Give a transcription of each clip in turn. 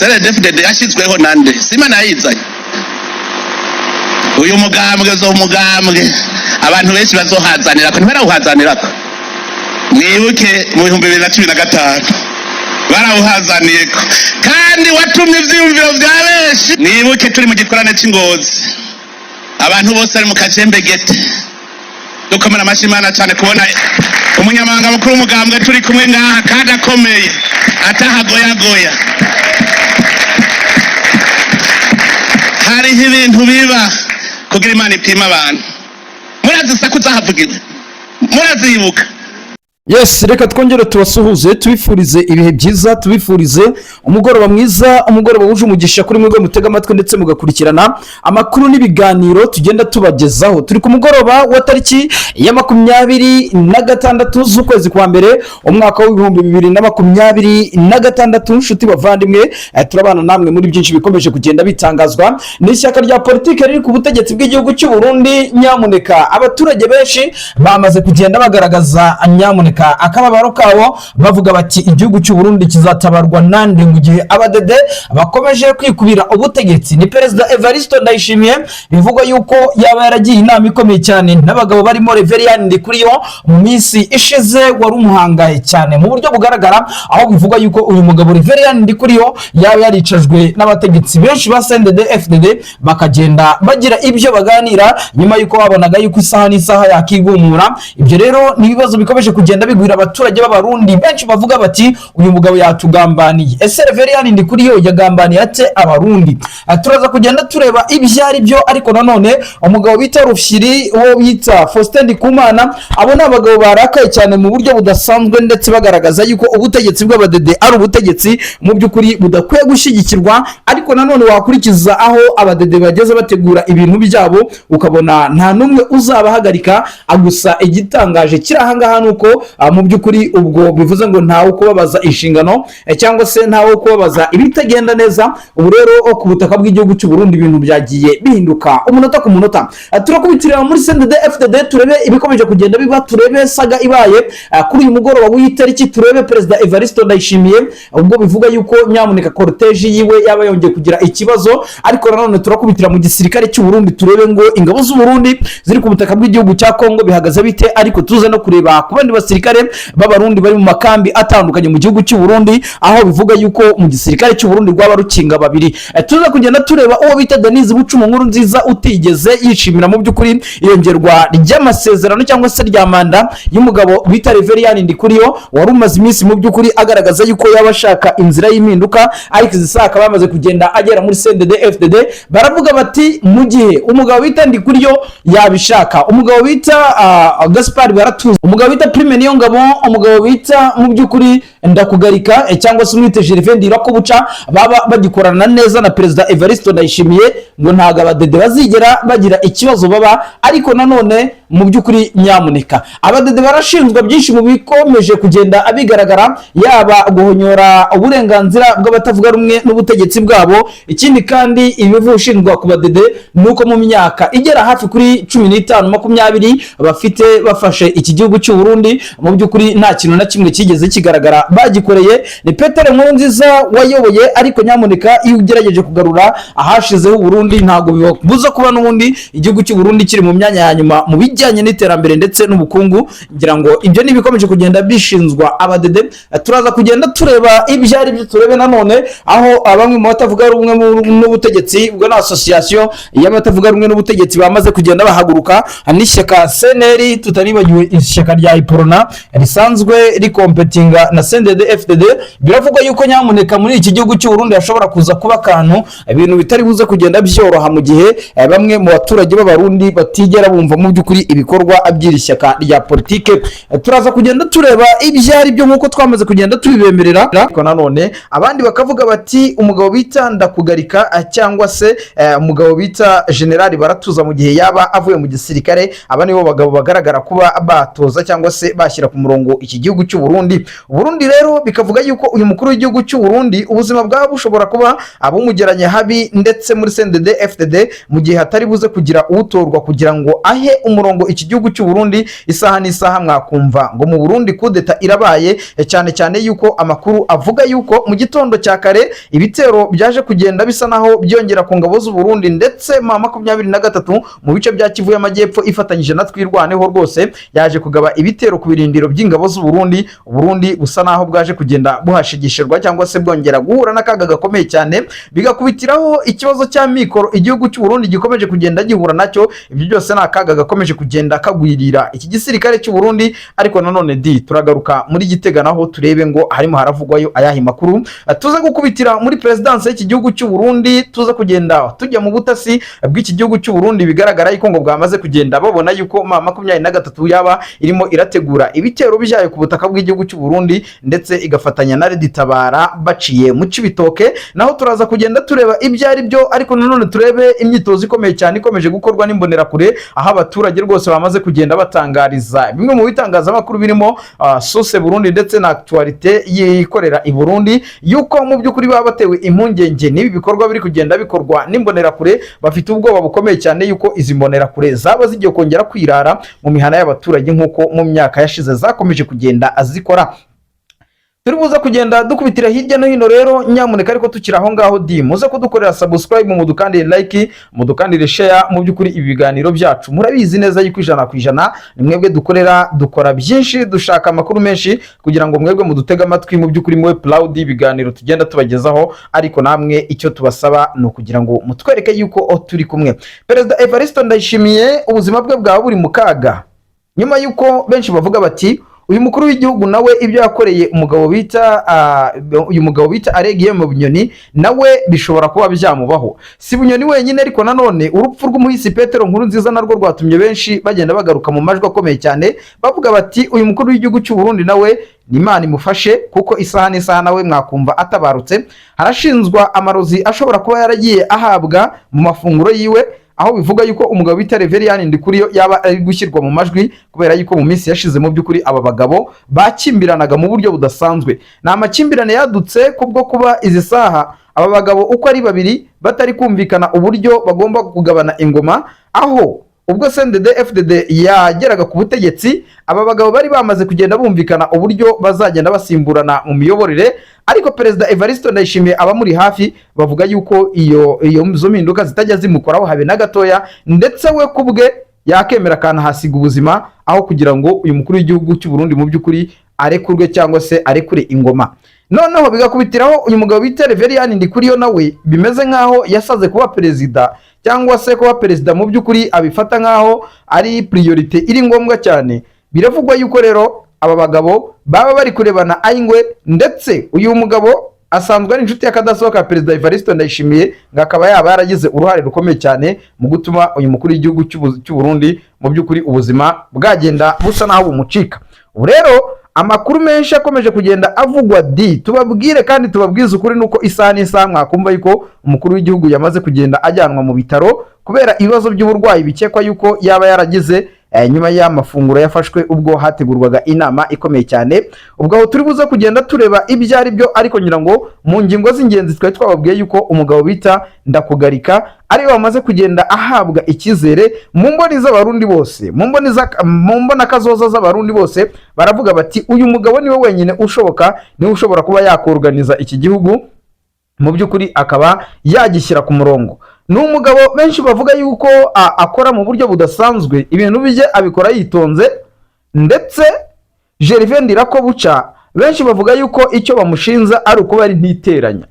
CNDD-FDD yashyizweho nande? Sima nayizanye. Uyu mugambwe zo mugambwe abantu benshi bazohazanirako, ntibarawuhazanirako. Mwibuke mu 2015 barawuhazaniyeko, kandi watumye ivyiyumviro vya benshi. Mwibuke turi mu gikorane c'Ingozi, abantu bose bari mu kajembegete. Dukomera amashyi Imana cyane kubona umunyamabanga mukuru w'umugambwe turi kumwe ngaha, kandi akomeye, atahagoyagoya. Hariho ibintu biba kugira Imana ipima abantu. Murazi isaku zahavugiwe, murazibuka. Yes, reka twongere tubasuhuze, tubifurize ibihe byiza, tubifurize umugoroba mwiza, umugoroba wuje umugisha kuri mwebwe mutega amatwi ndetse mugakurikirana amakuru n'ibiganiro tugenda tubagezaho. Turi ku mugoroba wa tariki ya 26 z'ukwezi kwa mbere, umwaka w'2026. Nshuti bavandimwe, turabana namwe muri byinshi bikomeje kugenda bitangazwa n'ishyaka rya politiki riri ku butegetsi bw'igihugu cy'u Burundi. Nyamuneka, abaturage benshi bamaze kugenda bagaragaza, nyamuneka, akababaro kabo, bavuga bati: "Igihugu cy'u Burundi kizatabarwa nande mu gihe abadede bakomeje kwikubira ubutegetsi?" Ni Perezida Evariste Ndayishimiye bivugwa yuko yaba yaragiye inama ikomeye cyane n'abagabo barimo Reverien Ndikuriyo mu minsi ishize, wari umuhangaye cyane mu buryo bugaragara, aho bivugwa yuko uyu mugabo Reverien Ndikuriyo yaba yaricajwe n'abategetsi benshi ba CNDD FDD, bakagenda bagira ibyo baganira nyuma yuko babonaga yuko isaha n'isaha yakigumura. Ibyo rero ni ibibazo bikomeje kugenda bigwira abaturage b'Abarundi benshi, bavuga bati: "Uyu mugabo yatugambaniye." Ese Reverien Ndikuriyo yagambaniye ate Abarundi? Turaza kugenda tureba ibyo ari byo. Ariko nanone umugabo bita Rufyiri, uwo bita Faustin Ndikumana, abo ni abagabo barakaye cyane mu buryo budasanzwe, ndetse bagaragaza yuko ubutegetsi bw'abadede ari ubutegetsi mu by'ukuri budakwiye gushyigikirwa. Ariko nanone wakurikiza aho abadede bageze bategura ibintu byabo, ukabona nta n'umwe uzabahagarika. Gusa igitangaje kiri ahangaha ni uko mu by'ukuri ubwo bivuze ngo ntawe kubabaza inshingano, cyangwa se ntawe kubabaza ibitagenda neza. Ubu rero ku butaka bw'igihugu cy'u Burundi ibintu byagiye bihinduka umunota ku munota. Turakubitirira muri CNDD FDD, turebe ibikomeje kugenda biba, turebe saga ibaye kuri uyu mugoroba w'iyi tariki, turebe Perezida Evariste Ndayishimiye ubwo bivuga yuko nyamuneka cortège yiwe yaba yongeye kugira ikibazo. Ariko nanone turakubitira mu gisirikare cy'u Burundi, turebe ngo ingabo z'u Burundi ziri ku butaka bw'igihugu cya Kongo bihagaze bite. Ariko tuze no kureba ku bandi basirikare b'Abarundi bari mu makambi atandukanye mu gihugu cy'u Burundi, aho bivuga yuko mu gisirikare cy'u Burundi rwaba rukinga babiri. Tuze kugenda tureba uwo bita Denise Bucuma Nkuru Nziza, utigeze yishimira mu by'ukuri iyongerwa ry'amasezerano cyangwa se rya manda y'umugabo bita Reverien Ndikuriyo, wari umaze iminsi mu by'ukuri agaragaza yuko yaba ashaka inzira y'impinduka. Ariko izi saha akaba yamaze kugenda agera muri CNDD FDD. Baravuga bati: "Mu gihe umugabo bita Ndikuriyo yabishaka, umugabo bita Gaspard Baratuza, umugabo bita Prime Niyongabo, umugabo bita mu by'ukuri Ndakugarika, cyangwa se umwite Gervais Ndirakobuca, baba bagikorana neza na Perezida Evariste Ndayishimiye, ngo ntabwo abadede bazigera bagira ikibazo baba." Ariko nanone mu by'ukuri, nyamuneka, abadede barashinjwa byinshi mu bikomeje kugenda bigaragara, yaba guhonyora uburenganzira bw'abatavuga rumwe n'ubutegetsi bwabo. Ikindi kandi ibivushinjwa ku badede ni uko mu myaka igera hafi kuri 15, 20 bafite bafashe iki gihugu cy'u Burundi, mu by'ukuri nta kintu na kimwe cyigeze kigaragara bagikoreye. Ni Petero Nkurunziza wayoboye, ariko nyamuneka iyo ugerageje kugarura ahashizeho Burundi, ntabwo bibabuza kuba n'ubundi igihugu cy'u Burundi kiri mu myanya ya nyuma mu bijyanye n'iterambere ndetse n'ubukungu. Ngira ngo ibyo ni ibikomeje kugenda bishinzwa abadede. Turaza kugenda tureba ibyo ari byo, turebe nanone aho bamwe mu batavuga rumwe n'ubutegetsi, ubwo ni association y'abatavuga rumwe n'ubutegetsi, bamaze kugenda bahaguruka n'ishyaka CNL, tutanibagiwe ishyaka rya Iprona risanzwe rikompetinga na CNDD FDD. Biravugwa yuko nyamuneka muri iki gihugu cy'u Burundi hashobora kuza kuba akantu, ibintu bitari buze kugenda byoroha, mu gihe bamwe mu baturage b'Abarundi batigera bumva mu by'ukuri ibikorwa by'iri shyaka rya politike. Turaza kugenda tureba ibyo ari byo nk'uko twamaze kugenda tubibemerera. Ariko nanone abandi bakavuga bati: "Umugabo bita Ndakugarika, cyangwa se umugabo bita Generali Baratuza, mu gihe yaba avuye mu gisirikare, aba nibo bagabo bagaragara kuba batoza cyangwa se bashyira ku murongo iki gihugu cy'u Burundi." Burundi. Rero bikavuga yuko uyu mukuru w'igihugu cy'u Burundi ubuzima bwaba bushobora kuba abumugeranye habi, ndetse muri CNDD FDD, mu gihe hatari buze kugira utorwa kugira ngo ahe umurongo iki gihugu cy'u Burundi, isaha n'isaha mwakumva ngo mu Burundi kudeta irabaye, cyane cyane yuko amakuru avuga yuko mu gitondo cya kare ibitero byaje kugenda bisa naho byongera ku ngabo z'u Burundi, ndetse M23 mu bice bya Kivu y'Amajyepfo ifatanyije na Twirwaneho rwose yaje kugaba ibitero ku birindiro by'ingabo z'u Burundi. Burundi busa naho bwaje kugenda buhashigishirwa cyangwa se bwongera guhura n'akaga gakomeye cyane, bigakubitiraho ikibazo cya mikoro igihugu cy'u Burundi gikomeje kugenda gihura nacyo. Ibyo byose ni akaga gakomeje kugenda kagwirira iki gisirikare cy'u Burundi. Ariko nanone di turagaruka muri Gitega, naho turebe ngo harimo haravugwayo ayahe makuru. Tuze gukubitira muri perezidansi y'iki gihugu cy'u Burundi, tuze kugenda tujya mu butasi bw'iki gihugu cy'u Burundi. Bigaragara yuko ngo bwamaze kugenda babona yuko M23 yaba irimo irategura ibitero byayo ku butaka bw'igihugu cy'u Burundi, ndetse igafatanya na Red Tabara baciye mu Cibitoke. Naho turaza kugenda tureba ibyo ari byo, ariko nanone turebe imyitozo ikomeye cyane ikomeje gukorwa n'Imbonerakure, aho abaturage rwose bamaze kugenda batangariza bimwe mu bitangazamakuru birimo Source Burundi ndetse na Actualité yikorera i Burundi yuko mu by'ukuri baba batewe impungenge n'ibi bikorwa biri kugenda bikorwa n'Imbonerakure. Bafite ubwoba bukomeye cyane yuko izi mbonerakure zaba zigiye kongera kwirara mu mihana y'abaturage nk'uko mu myaka yashize zakomeje kugenda azikora. Turi buze kugenda dukubitira hirya no hino rero nyamuneka. Ariko tukiri aho ngaho di, muze kudukorera subscribe, mudukandire like, mudukandire share. Mu by'ukuri ibi biganiro byacu murabizi neza yuko 100% ni mwebwe dukorera. Dukora byinshi, dushaka amakuru menshi kugira ngo mwebwe mudutege amatwi, mu by'ukuri mube proud ibiganiro tugenda tubagezaho. Ariko namwe icyo tubasaba ni ukugira ngo mutwereke yuko turi kumwe. Perezida Evariste Ndayishimiye ubuzima bwe bwaba buri mu kaga, nyuma y'uko benshi bavuga bati uyu mukuru w'igihugu nawe ibyo yakoreye umugabo bita uyu mugabo bita Alain Guillaume Bunyoni nawe bishobora kuba byamubaho. Si Bunyoni wenyine, ariko nanone urupfu rw'umuhisi Petero Nkurunziza narwo rwatumye benshi bagenda bagaruka mu majwi akomeye cyane, bavuga bati uyu mukuru w'igihugu cy'u Burundi nawe ni Imana imufashe, kuko isaha n'isaha nawe mwakumva atabarutse. Harashinzwa amarozi ashobora kuba yaragiye ahabwa mu mafunguro yiwe, aho bivuga yuko umugabo bita Reverien Ndikuriyo yaba ari gushyirwa mu majwi, kubera yuko mu minsi yashize mu by'ukuri aba bagabo bakimbiranaga mu buryo budasanzwe. Ni amakimbirane yadutse kubwo kuba izi saha aba bagabo uko ari babiri batari kumvikana uburyo bagomba kugabana ingoma, aho ubwo CNDD FDD yageraga ku butegetsi aba bagabo bari bamaze kugenda bumvikana uburyo bazagenda basimburana mu miyoborere. Ariko Perezida Evariste Ndayishimiye, abamuri hafi bavuga yuko iyo zo mpinduka zitajya zimukoraho habe na gatoya, ndetse we ku bwe yakemera akanahasiga ubuzima aho kugira ngo uyu mukuru w'igihugu cy'u Burundi mu by'ukuri arekurwe cyangwa se arekure ingoma. Noneho bigakubitiraho uyu mugabo bita Reverien Ndikuriyo nawe bimeze nk'aho yasaze kuba perezida, cyangwa se kuba perezida mu by'ukuri abifata nk'aho ari priorité iri ngombwa cyane. Biravugwa yuko rero aba bagabo baba bari kurebana ay'ingwe, ndetse uyu mugabo asanzwe ari inshuti y'akadasohoka ya Perezida Evariste Ndayishimiye, ngo akaba yaba yaragize uruhare rukomeye cyane mu gutuma uyu mukuru w'igihugu cy'u Burundi mu by'ukuri ubuzima bwagenda busa naho bumucika. Ubu rero amakuru menshi akomeje kugenda avugwa di, tubabwire kandi tubabwize ukuri, nuko isaha n'isaha mwakumva yuko umukuru w'igihugu yamaze kugenda ajyanwa mu bitaro kubera ibibazo by'uburwayi bikekwa yuko yaba yaragize nyuma y'amafunguro yafashwe ubwo hategurwaga inama ikomeye cyane. Ubwo aho turi buze kugenda tureba ibyo ari byo, ariko ngira ngo mu ngingo z'ingenzi twari twababwiye yuko umugabo bita Ndakugarika ariwe wamaze kugenda ahabwa icyizere mu mboni z'Abarundi bose, mu mbonakazoza z'Abarundi bose. Baravuga bati uyu mugabo niwe wenyine ushoboka, niwe ushobora kuba yakorganiza iki gihugu mu by'ukuri akaba yagishyira ku murongo. Ni umugabo benshi bavuga yuko akora mu buryo budasanzwe, ibintu bye abikora yitonze. Ndetse Gervais Ndirakobuca benshi bavuga yuko icyo bamushinza ari ukuba ari ntiteranya,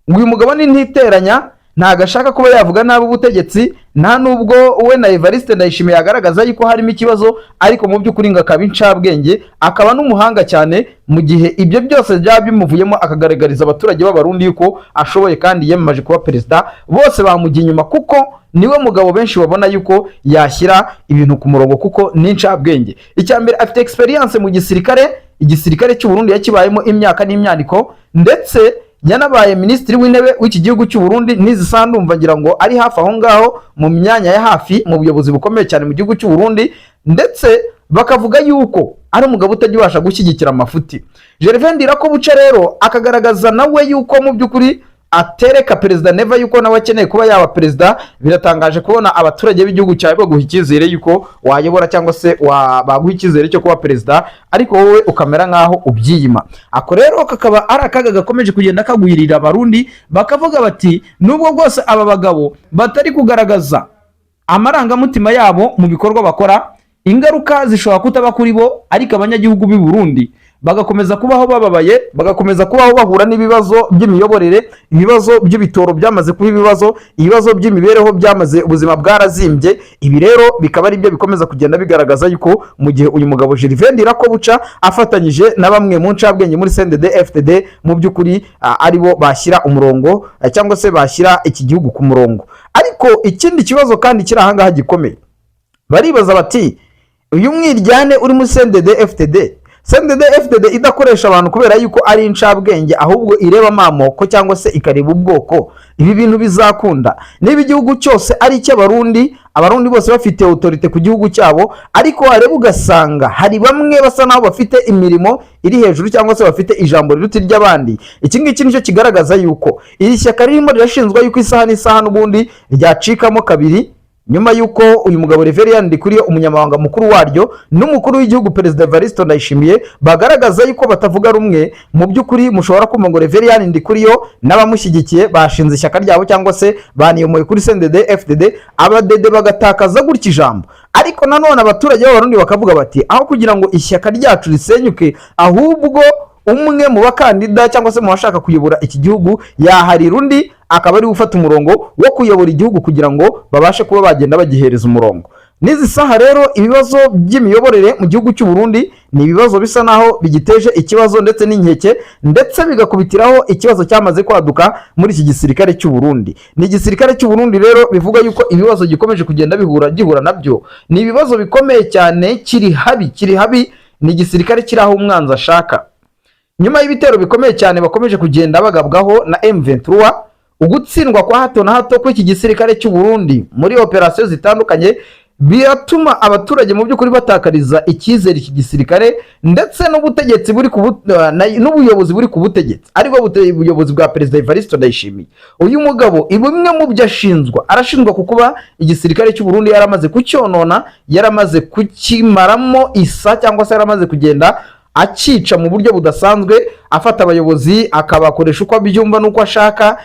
ngo uyu mugabo ni ntiteranya, ntabwo ashaka kuba yavuga nabi ubutegetsi, nta nubwo we na Evariste Ndayishimiye yagaragaza yuko harimo ikibazo, ariko mu by'ukuri ngo akaba incabwenge, akaba n'umuhanga cyane. Mu gihe ibyo byose byaba bimuvuyemo akagaragariza abaturage b'Abarundi yuko ashoboye kandi yiyamamaje kuba perezida, bose bamujya inyuma, kuko niwe mugabo benshi babona yuko yashyira ibintu ku murongo, kuko ni incabwenge. Icya mbere, afite experience mu gisirikare. Igisirikare cy'u Burundi yakibayemo imyaka n'imyaniko, ndetse yanabaye minisitiri w'intebe w'iki gihugu cy'u Burundi. N'izi saha ndumva ngira ngo ari hafi aho ngaho mu myanya ya hafi mu buyobozi bukomeye cyane mu gihugu cy'u Burundi, ndetse Bakavuga yuko ari umugabo utajya ubasha gushyigikira amafuti. Gervais Ndirakobuca rero akagaragaza nawe yuko mu by'ukuri atereka Perezida Neva yuko nawe akeneye kuba yaba perezida. Biratangaje kubona abaturage b'igihugu cyawe baguha icyizere yuko wayobora, cyangwa se baguha icyizere cyo kuba perezida, ariko wowe ukamera nk'aho ubyiyima. Ako rero kakaba ari akaga gakomeje kugenda kagwirira Abarundi, bakavuga bati nubwo bwose aba bagabo batari kugaragaza amarangamutima yabo mu bikorwa bakora, ingaruka zishobora kutaba kuri bo, ariko abanyagihugu b'i Burundi bagakomeza kubaho bababaye, bagakomeza kubaho bahura n'ibibazo by'imiyoborere, ibibazo by'ibitoro byamaze kuba ibibazo, ibibazo by'imibereho byamaze, ubuzima bwarazimbye. Ibi rero bikaba ari byo bikomeza kugenda bigaragaza yuko mu gihe uyu mugabo Gervais Ndirakobuca afatanyije na bamwe mu ncabwenge muri CNDD FDD, mu by'ukuri aribo bashyira umurongo, cyangwa se bashyira iki gihugu ku murongo. Ariko ikindi kibazo kandi kiri ahangaha gikomeye, baribaza bati uyu mwiryane uri muri CNDD FDD, CNDD FDD idakoresha abantu kubera yuko ari incabwenge, ahubwo ireba amamoko cyangwa se ikareba ubwoko, ibi bintu bizakunda? Niba igihugu cyose ari icy'Abarundi, Abarundi bose bafite autorité ku gihugu cyabo, ariko wareba ugasanga hari bamwe basa naho bafite imirimo iri hejuru cyangwa se bafite ijambo riruta iry'abandi. Iki ngiki nicyo kigaragaza yuko iri shyaka ririmo rirashinzwa yuko isaha n'isaha n'ubundi ryacikamo kabiri, nyuma y'uko uyu mugabo Reverien Ndikuriyo, umunyamabanga mukuru waryo, n'umukuru w'igihugu Perezida Evariste Ndayishimiye bagaragaza yuko batavuga rumwe. Mu by'ukuri mushobora kumva ngo Reverien Ndikuriyo n'abamushyigikiye bashinze ishyaka ryabo cyangwa se baniyomoye kuri CNDD FDD, abadede bagatakaza gutya ijambo. Ariko nanone abaturage b'Abarundi bakavuga bati aho kugira ngo ishyaka ryacu risenyuke, ahubwo umwe mu bakandida cyangwa se mu bashaka kuyobora iki gihugu yaharira undi, akaba ari we ufata umurongo wo kuyobora igihugu kugira ngo babashe kuba bagenda bagihereza umurongo. N'izi saha rero ibibazo by'imiyoborere mu gihugu cy'u Burundi ni ibibazo bisa naho bigiteje ikibazo ndetse n'inkeke, ndetse bigakubitiraho ikibazo cyamaze kwaduka muri iki gisirikare cy'u Burundi. Ni igisirikare cy'u Burundi rero bivuga yuko ibibazo gikomeje kugenda bihura gihura nabyo ni ibibazo bikomeye cyane, kiri habi, kiri habi. Ni igisirikare kiri aho umwanzi ashaka, nyuma y'ibitero bikomeye cyane bakomeje kugenda bagabwaho na M23. Ugutsindwa kwa hato na hato kw'iki gisirikare cy'u Burundi muri operasiyo zitandukanye biratuma abaturage mu by'ukuri batakariza icyizere iki gisirikare ndetse n'ubutegetsi buri ku n'ubuyobozi buri ku butegetsi, aribwo buyobozi bwa Perezida Evariste Ndayishimiye. Uyu mugabo bimwe mu byo ashinjwa, arashinjwa ku kuba igisirikare cy'u Burundi yaramaze kucyonona, yaramaze kukimaramo isa, cyangwa se yaramaze kugenda akica mu buryo budasanzwe, afata abayobozi akabakoresha uko abyumva n'uko ashaka,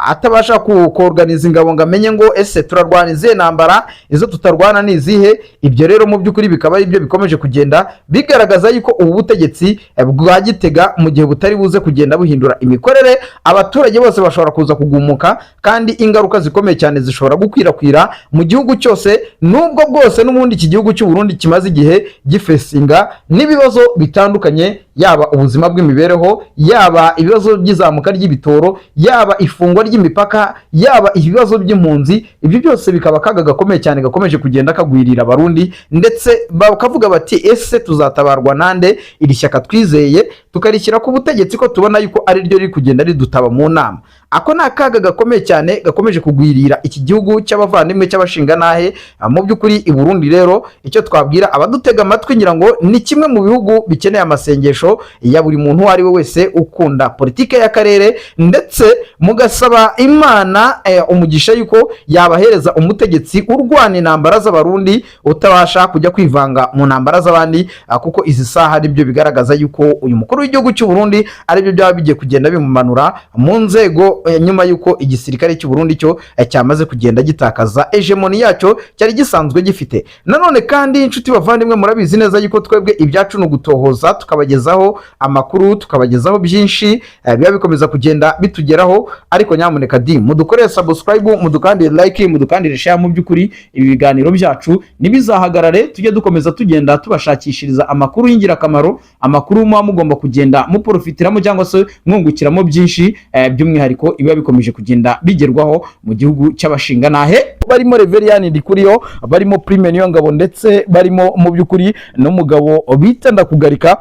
atabasha koruganiza ingabo ngo amenye ngo ese turarwana izihe ntambara, izo tutarwana ni izihe. Ibyo rero mu by'ukuri bikaba ari byo bikomeje kugenda bigaragaza yuko ubu butegetsi bwa Gitega, mu gihe butari buze kugenda buhindura imikorere, abaturage bose bashobora kuza kugumuka, kandi ingaruka zikomeye cyane zishobora gukwirakwira mu gihugu cyose, nubwo bwose n'ubundi iki gihugu cy'u Burundi kimaze igihe gifesinga n'ibibazo bitandukanye, yaba ubuzima bw'imibereho, yaba ibibazo by'izamuka ry'ibitoro, yaba ifungwa ry'imipaka, yaba ibibazo by'impunzi. Ibyo byose bikaba akaga gakomeye cyane gakomeje kugenda kagwirira Abarundi, ndetse bakavuga bati ese tuzatabarwa nande? Iri shyaka twizeye tukarishyira ku butegetsi, ko tubona yuko ari ryo riri kugenda ridutaba mu nama? Ako ni akaga gakomeye cyane gakomeje kugwirira iki gihugu cy'abavandimwe cy'abashingantahe. Mu by'ukuri i Burundi rero, icyo twabwira abadutega amatwi, ngira ngo ni kimwe mu bihugu bikeneye amasengesho ya buri muntu uwo ari we wese ukunda politike y'akarere, ndetse mugasaba Imana umugisha yuko yabahereza umutegetsi urwana intambara z'Abarundi, utabasha kujya kwivanga mu ntambara z'abandi, kuko izi saha aribyo bigaragaza yuko uyu mukuru w'igihugu cy'u Burundi aribyo byaba bigiye kugenda bimumanura mu nzego, nyuma yuko igisirikare cy'u Burundi cyo cyamaze kugenda gitakaza hégémonie yacyo cyari gisanzwe gifite. Nanone kandi, inshuti bavandimwe, murabizi neza yuko twebwe ibyacu ni ugutohoza, tukabagezaho amakuru, tukabagezaho byinshi biba bikomeza kugenda bitugeraho. Ariko nyamuneka di mudukorere subscribe, mudukandire like, mudukandire share. Mu by'ukuri ibi biganiro byacu ntibizahagarare, tujye dukomeza tugenda tubashakishiriza amakuru y'ingirakamaro, amakuru muba mugomba kugenda muprofitiramo cyangwa se mwungukiramo byinshi, by'umwihariko ibiba bikomeje kugenda bigerwaho mu gihugu cy'abashingantahe, barimo Reverien Ndikuriyo, barimo Prime Niyongabo, ndetse barimo mu by'ukuri n'umugabo bita Ndakugarika.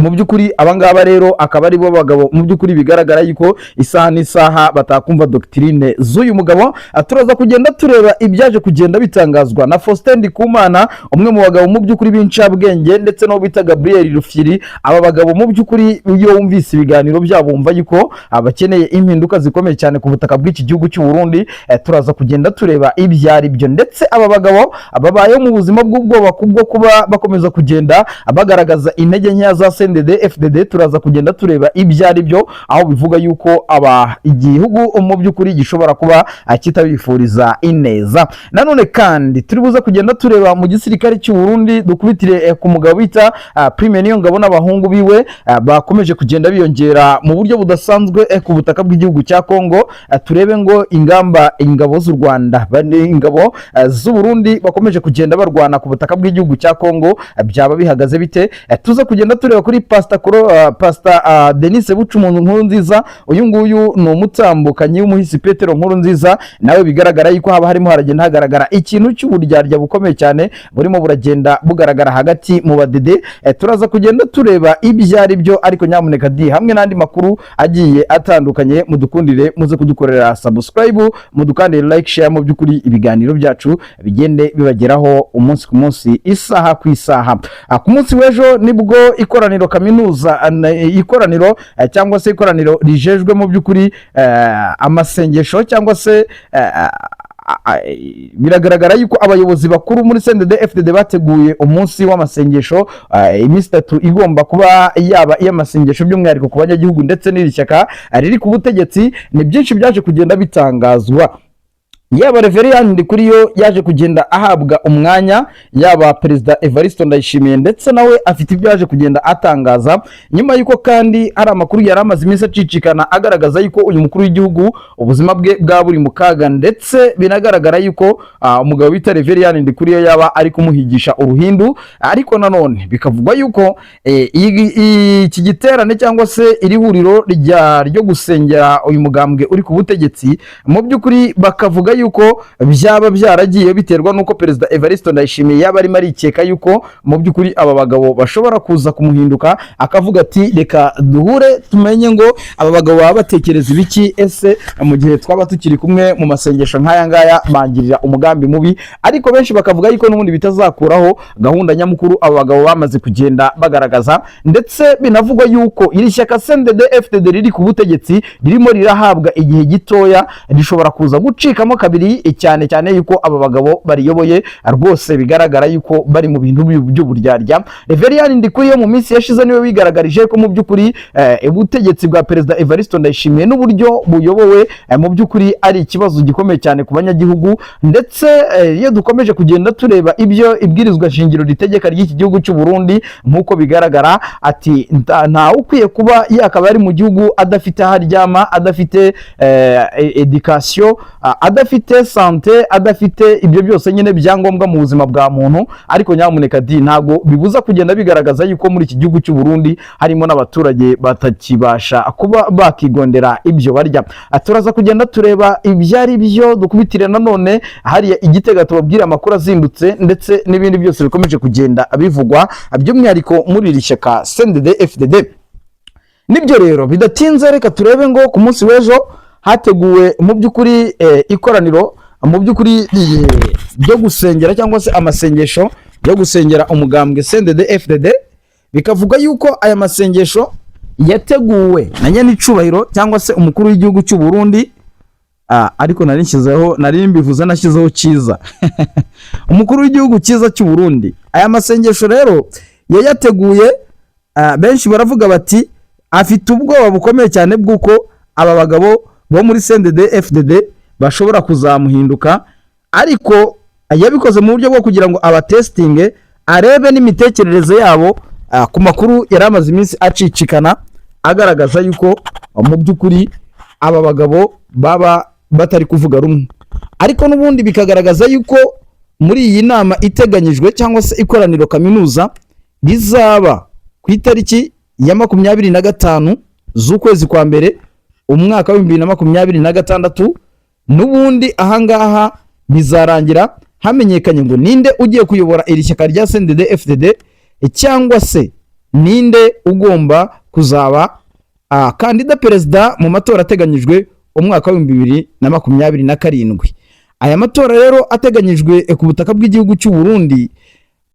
Mu by'ukuri abangaba rero akaba ari bo bagabo mu by'ukuri bigaragara yuko isaha n'isaha batakumva doctrine z'uyu mugabo. Turaza kugenda tureba ibyaje kugenda bitangazwa na Faustin Ndikumana, umwe mu bagabo mu by'ukuri b'incabwenge, ndetse n'uwo bita Gabriel Rufyiri. Aba bagabo mu by'ukuri iyo wumvise ibiganiro byabo wumva yuko abakeneye impinduka zikomeye cyane ku butaka bw'iki gihugu cy'u Burundi. Turaza kugenda tureba ibyo ari byo, ndetse aba bagabo babayeho mu buzima bw'ubwoba kubwo kuba bakomeza kugenda bagaragaza intege nkeya za CNDD FDD. Turaza kugenda tureba ibyo ari byo, aho bivuga yuko aba igihugu mu by'ukuri gishobora kuba kitabifuriza ineza. Nanone kandi turi buze kugenda tureba mu gisirikare cy'u Burundi, dukubitire ku mugabo bita Prime Niyongabo n'abahungu biwe bakomeje kugenda biyongera mu buryo budasanzwe ku butaka bw'igihugu cya Kongo. Turebe ngo ingamba ingabo z'u Rwanda ingabo z'u Burundi bakomeje kugenda barwana ku butaka bw'igihugu cya Kongo byaba bihagaze bite. Tuze kugenda tureba kuri Pastor Denis Bucumuntu Nkuru Nziza. Uyu nguyu ni umutambukanyi w'umuhisi Petero Nkuru Nziza, nawe bigaragara yuko haba harimo haragenda hagaragara ikintu cy'uburyarya bukomeye cyane burimo buragenda bugaragara hagati mu badede. Turaza kugenda tureba ibyo ari byo, ariko nyamuneka di hamwe n'andi makuru agiye atandukanye, mudukundire muze kudukorera subscribe, mudukandire like, share, mu by'ukuri ibiganiro byacu bigende bibageraho umunsi ku munsi, isaha ku isaha. Ku munsi w'ejo nibwo ikoraniro kaminuza ikoraniro cyangwa se ikoraniro rijejwe mu by'ukuri amasengesho cyangwa se biragaragara yuko abayobozi bakuru muri CNDD FDD bateguye umunsi w'amasengesho, iminsi 3 igomba kuba yaba iy'amasengesho by'umwihariko ku banyagihugu ndetse n'iri shyaka riri ku butegetsi. Ni byinshi byaje kugenda bitangazwa, yaba Reverien Ndikuriyo yaje kugenda ahabwa umwanya, yaba Perezida Evariste Ndayishimiye, ndetse nawe afite ibyo yaje kugenda atangaza, nyuma y'uko kandi hari amakuru yari amaze iminsi acicikana agaragaza yuko uyu mukuru w'igihugu ubuzima bwe bwaba buri mu kaga, ndetse binagaragara yuko umugabo bita Reverien Ndikuriyo yaba ari kumuhigisha uruhindu. Ariko nanone bikavugwa yuko iki giterane cyangwa se iri huriro ryo gusengera uyu mugambwe uri ku butegetsi, mu by'ukuri bakavuga yuko byaba byaragiye biterwa n'uko Perezida Evariste Ndayishimiye yaba arimo arikeka yuko mu by'ukuri aba bagabo bashobora kuza kumuhinduka, akavuga ati: "Reka duhure tumenye ngo aba bagabo baba batekereza ibiki. Ese mu gihe twaba tukiri kumwe mu masengesho nk'aya ngaya bangirira umugambi mubi?" Ariko benshi bakavuga yuko n'ubundi bitazakuraho gahunda nyamukuru aba bagabo bamaze kugenda bagaragaza, ndetse binavugwa yuko iri shyaka CNDD FDD riri ku butegetsi ririmo rirahabwa igihe gitoya, rishobora kuza gucikamo kabiri, cyane cyane yuko aba bagabo bariyoboye rwose bigaragara yuko bari mu bintu by'uburyarya. Reverien Ndikuriyo mu minsi yashize niwe wigaragarije ko mu by'ukuri ubutegetsi bwa Perezida Evariste Ndayishimiye n'uburyo buyobowe mu by'ukuri ari ikibazo gikomeye cyane ku banyagihugu. Ndetse iyo dukomeje kugenda tureba ibyo ibwirizwa shingiro ritegeka ry'iki gihugu cy'u Burundi, nk'uko bigaragara ati ntawe ukwiye kuba yakaba ari mu gihugu adafite aho aryama, adafite éducation, adafite santé, adafite ibyo byose nyine byangombwa mu buzima bwa muntu. Ariko nyamuneka di ntabwo bibuza kugenda bigaragaza yuko muri iki gihugu cy'u Burundi harimo n'abaturage batakibasha kuba bakigondera ibyo barya. Turaza kugenda tureba ibyo ari byo, dukubitire nanone hariya igitega tubabwire amakuru azindutse, ndetse n'ibindi byose bikomeje kugenda bivugwa by'umwihariko muri iri shyaka CNDD FDD. Nibyo rero, bidatinze reka turebe ngo ku munsi w'ejo hateguwe mu by'ukuri ikoraniro mu by'ukuri ryo gusengera cyangwa se amasengesho yo gusengera umugambwe CNDD FDD. Bikavuga yuko aya masengesho yateguwe na nyenicubahiro cyangwa se umukuru w'igihugu cy'u Burundi. Ariko nari nshyizeho, nari mbivuze, nashyizeho cyiza, umukuru w'igihugu cyiza cy'u Burundi. Aya masengesho rero yayateguye, benshi baravuga bati afite ubwoba bukomeye cyane bw'uko aba bagabo bo muri CNDD FDD bashobora kuzamuhinduka, ariko yabikoze mu buryo bwo kugira ngo abatesitinge, arebe n'imitekerereze yabo ku makuru yari amaze iminsi acicikana agaragaza yuko mu by'ukuri aba bagabo baba batari kuvuga rumwe. Ariko n'ubundi bikagaragaza yuko muri iyi nama iteganyijwe cyangwa se ikoraniro kaminuza rizaba ku itariki ya 25 z'ukwezi kwa mbere umwaka wa 2026, n'ubundi ahangaha bizarangira hamenyekanye ngo ninde ugiye kuyobora iri shyaka rya CNDD FDD cyangwa se Ninde ugomba kuzaba kandida perezida mu matora ateganyijwe umwaka wa 2027? Aya matora rero ateganyijwe ku butaka bw'igihugu cy'u Burundi.